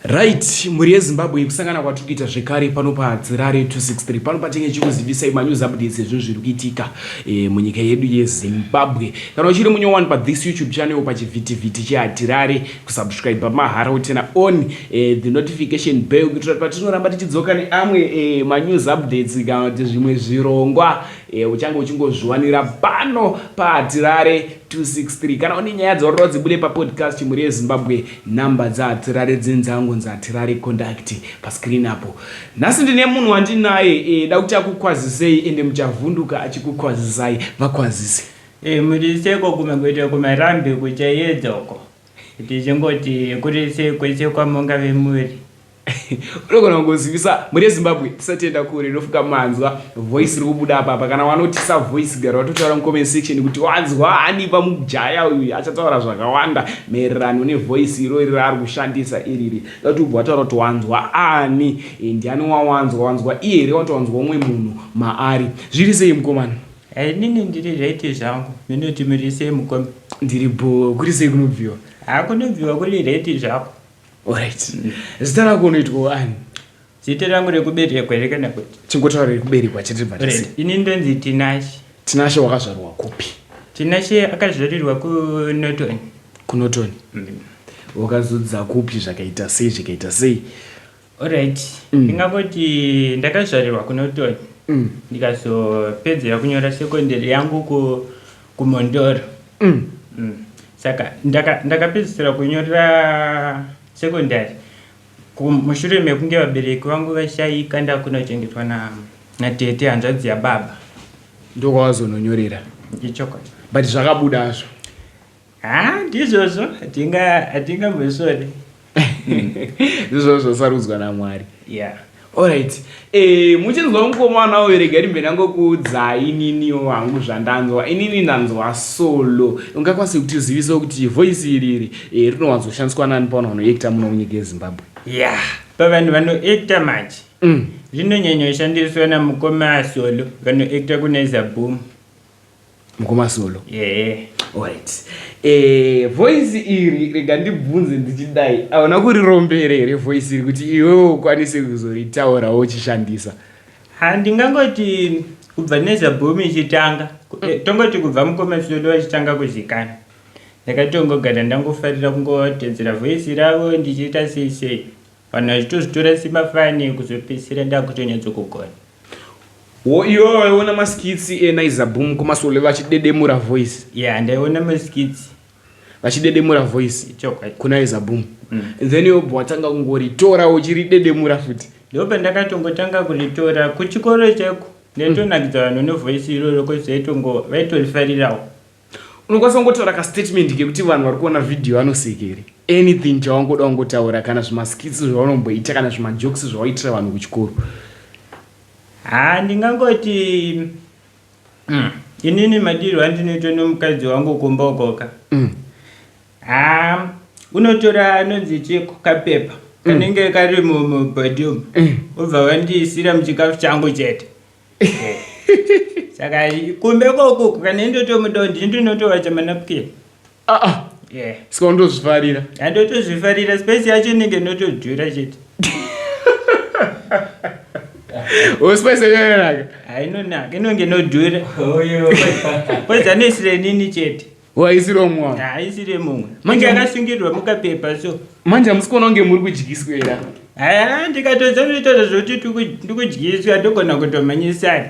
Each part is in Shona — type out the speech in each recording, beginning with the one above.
Right, mhuri yeZimbabwe, kusangana kwatiri kuita zvekare pano paHadzirare 263 pano patinge chikuzivisai manews updates ezvinhu zviri kuitika munyika yedu yeZimbabwe. Kana uchiri munyowani pathis YouTube channel pachivhitivhiti cheHatirare, kusubscribe mahara utena on the notification bell kuitira kuti patinoramba tichidzoka neamwe manews updates kana kuti zvimwe zvirongwa uchange uchingozviwanira pano paHatirare 263. Kana une nyaya dzaurora dzibude papodcast, mhuri yeZimbabwe, nhamba dzaHatirare dzinzangu nzaHatirare contact pascreen apo. Nhasi ndine munhu wandinaye da kuti akukwazisei, ende muchavhunduka achikukwazisai. Vakwazise. Muri seko kumagweta kumarambi kuchaiedza uko, tichingoti kuri sei kwese kwamungave muri. Unogona kungozivisa mhuri yeZimbabwe tisatienda kure. Ndofuka manzwa voice riri kubuda apapa. Kana wanotisa voice, gara watotaura mucomment section kuti wanzwa ani pamujaya uyu. Achataura zvakawanda maererano nevoice irori raari kushandisa iriri. Da kuti ubva wataura kuti wanzwa ani, ndiani wawanzwa. Wanzwa iye here, watowanzwa umwe munhu maari? Zviri sei, mukomana? Inini ndiri right zvangu, minoti muri sei, mukoma? Ndiri bo. Kuri sei kunobviwa? Hakunobviwa kuri right zvako. Alright, zita rako unoitwa ani? Zita rangu rekuberekwa here kana kuti? Chingotaura rekuberekwa chete, bva. Right. Ini ndonzi Tinashe. Tinashe wakazvarwa kupi? Tinashe akazvarirwa kuNorton. KuNorton. Wakazodza kupi, zvakaita sei, zvikaita sei? Alright, ndingangoti ndakazvarirwa kuNorton, ndikazopedzera kunyora secondary yangu kuMondoro. Saka ndakapedzisira kunyora secondary mushure mekunge vabereki vangu vashaika, ndakunochengetwa natete, hanzvadzi yababa. Ndokwawazononyorera? Ichokwadi. But zvakabudazvo? Ha, ndizvozvo, hatingambosvori. Ndizvozvo zvasarudzwa naMwari. Yeah. Alright, muchinzwa mukomana uyu, rega ndimbe ndangokuudzai ininiwo hangu zvandanzwa. Inini ndanzwa Solo. Ungakwanisa kutizivisawo kuti voice iri iri rinowanzoshandiswa nani pavanhu vanoacta muno munyika yeZimbabwe? Yeah, pavanhu vanoacta manje, rinonyanyoshandiswa namukoma Solo vanoacta kuNaiza Boom. Mukoma Solo? Yeah. Alright, voice iri, rega ndibvunze ndichidai, hauna kurirombere here voice iri kuti iwewe ukwanise kuzoritaurawo uchishandisa? Ha, ndingangoti kubva Naiza Boom ichitanga, tongoti kubva mukoma Solo vachitanga kuzikana, ndakatongogara ndangofarira kungotedzera voice ravo ndichiita sei sei, vanhu vachitozvitora semafani, kuzopedzisira ndakutonyatsokugona. Wo iwe waiona maskits eNaiza Boom, kumasole, vachidedemura voice? Yeah, ndaiona maskits. Vachidedemura voice? Chokwadi. KuNaiza Boom. And then iwe ubva watanga kungoritora uchiridedemura futi? Ndopandakatongotanga kuritora kuchikoro cheko, ndaitonakidza vanhu nevoice iroro, kozi vaitorifarirawo. Unokwanisa kungotaura kastatement kekuti vanhu vari kuona vhidhiyo vanosekere, anything chawangoda kungotaura, kana zvimaskits zvaunomboita kana zvimajokes zvawaitira vanhu kuchikoro? Ha, ndingangoti inini madiro andinoitwa nomukadzi wangu kumba ukoka, ha, unotora anonzi chiko kapepa kanenge kari mubhodhi umu, ubva wandiisira muchikafu changu chete. Saka kumbe koko kana indotomudawo, ndini ndinotowacha manapukeni. Ah, ah. Yeah. Saka undozvifarira? Handotozvifarira, spice yacho inenge inotodhura chete. O, spice yacho inonaka? Hainonaka, inonge inodhura kozi anoisira inini chete. Waisira mumwe? Haisire mumwe. Manje akasungirwa mukapepa so. Manje hamusi kuona kunge muri kudyiswera? Haya, ndikatodza kuita zvoti ndikudyiswa, ndogona kutomhanyisana.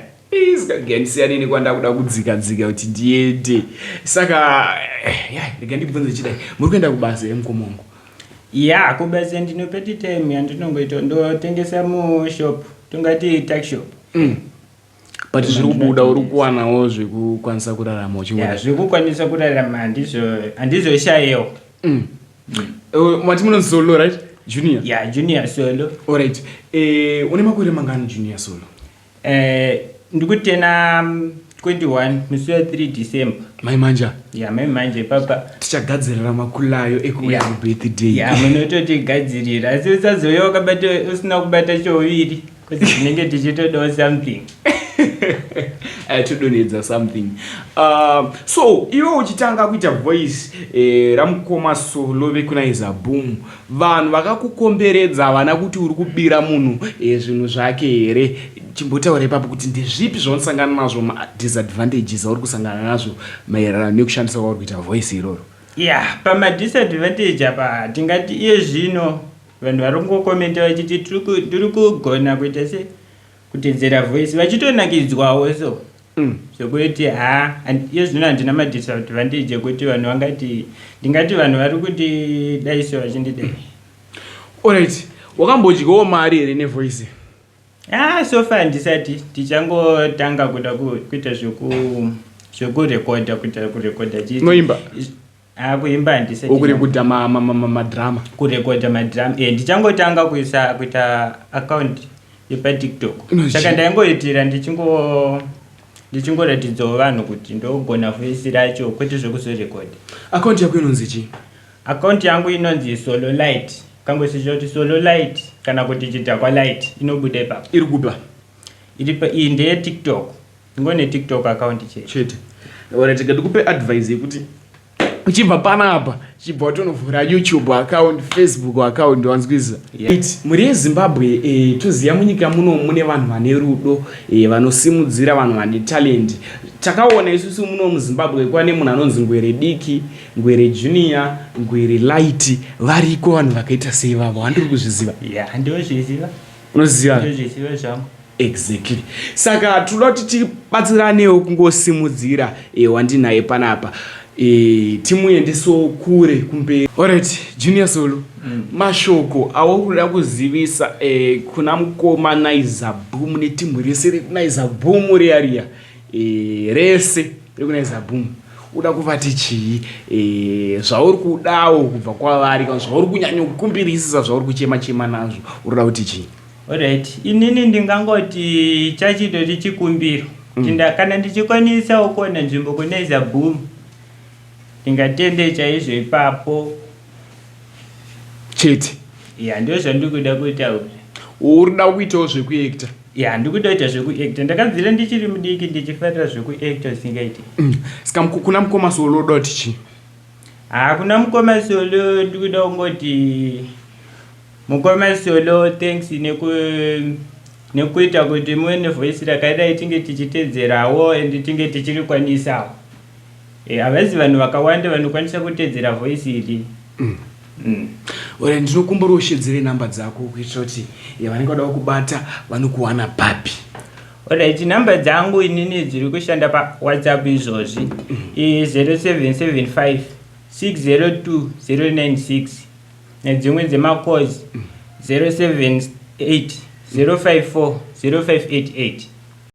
Sikagandisiyane nekwandakuda kudzika dzika kuti ndiende. Saka ya, rega ndibvunze chidai, muri kuenda kubasa here, mukomongo? Ya, kubasa ndinopeti time yandinongoita, ndotengesa mushop, tongati tuckshop. But zviri kubuda, uri kuwanawo zvekukwanisa kurarama? Ya. Uchingoda? Zvekukwanisa kurarama handizoshayewo. Mati munonzi Solo, right, Junior? Ya, Junior Solo. Alright, une makore mangani, Junior Solo? Ndikutena 21 musi wa3 December. Mai manja? Ya, mai manje papa. Tichagadzirira makulayo ekuuya kubirthday. Ya, munototigadzirira, asi usazouya wakabata usina kubata chouviri, kuti tinenge tichitodawo something. Todonhedza something. So iwe uchitanga kuita voice ramukoma Solo vekuNaiza Boom, vanhu vakakukomberedza havana kuti uri kubira munhu zvinhu zvake here? Chimbotaura ipapo kuti ndezvipi zvaunosangana nazvo, madisadvantages auri kusangana nazvo maererano nekushandisa kwauri kuita voice iroro. Ya, pamadisadvantage apa tingati iye zvino vanhu vari kungokomenta vachiti tiri kugona kuita se kutedzera voice, vachitonakidzwawo, so zvokuti ha, iye zvino handina madisadvantage ekuti vanhu vangati, ndingati vanhu vari kuti dai so vachindidai. Alright, wakambodyawo mari here nevoice? Ah, so far ndisati, tichangotanga kuda kuita zvekurekodha, kuita kurekodha chii. Unoimba? Ah, kuimba handisati. Ukurekodha madrama? Kurekodha madrama, ndichangotanga kuisa, kuita account yepaTikTok, saka ndaingoitira ndichingoratidzawo vanhu kuti ndogona voice racho, kwete zvekuzorekodha. Account yako inonzi chii? Account yangu inonzi Solo Light. Kangosvika kuti Solo Light kana kuti Chidhakwa Light, inobuda ipapo. Iri kupa? Iripa, iyi ndeyeTikTok, ingone TikTok account chete. Chete. Alright, ndikupe advice yekuti uchibva panapa, chibva watonovhura YouTube account, Facebook account, wanzwisa? Yeah. Mhuri yeZimbabwe, toziva munyika muno mune vanhu vane rudo, vanosimudzira vanhu vane talent. Takaona isusu muno muZimbabwe kwane munhu anonzi Ngwere Diki, Ngwere Junior, Ngwere Light, variko vanhu vakaita sei vavo, handiri kuzviziva. Ya, ndozviziva. Unoziva? Ndozviziva zvangu. Exactly. Saka toda kuti tibatsiranewo kungosimudzira wandinaye panapa, timuendesewo kure kumberi. Alright, Junior Solo, mashoko auri kuda kuzivisa kuna mukoma Naiza Boom netimu rese rekuNaiza Boom riya riya, rese rekuNaiza Boom, uda kuvati chii, zvauri kudawo kubva kwavari, kana zvauri kunyanyokumbirisisa, zvauri kuchema chema nazvo, uri kuda kuti chii? Alright, inini ndingangoti chachitoti chikumbiro, kana ndichikwanisawo kuona nzvimbo kuNaiza Boom, ndingatende chaizvo ipapo. Chete? Ya, ndo zvandiri kuda kutaura. Uri kuda kuitawo zvekuacta? Ya, ndikuda kuita zvekuacta. Ndakabvira ndichiri mudiki ndichifarira zvekuacta zvisingaiti. Saka kuna mukoma Solo unoda kuti chii? Ha, kuna mukoma Solo ndikuda kungoti, mukoma Solo, thanks nekuita kuti muve nevoice rakadai, tinge tichitedzerawo and tinge tichirikwanisawo. Havazi vanhu vakawanda vanokwanisa kutedzera voice iri. Ora, ndinokumbira ushedzere namba dzako kuitira kuti vanenge vada kubata vanokuwana papi. Alright, namba dzangu inini dziri kushanda paWhatsApp izvozvi i 0775 602 096, nedzimwe dzemacalls 078 054 0588.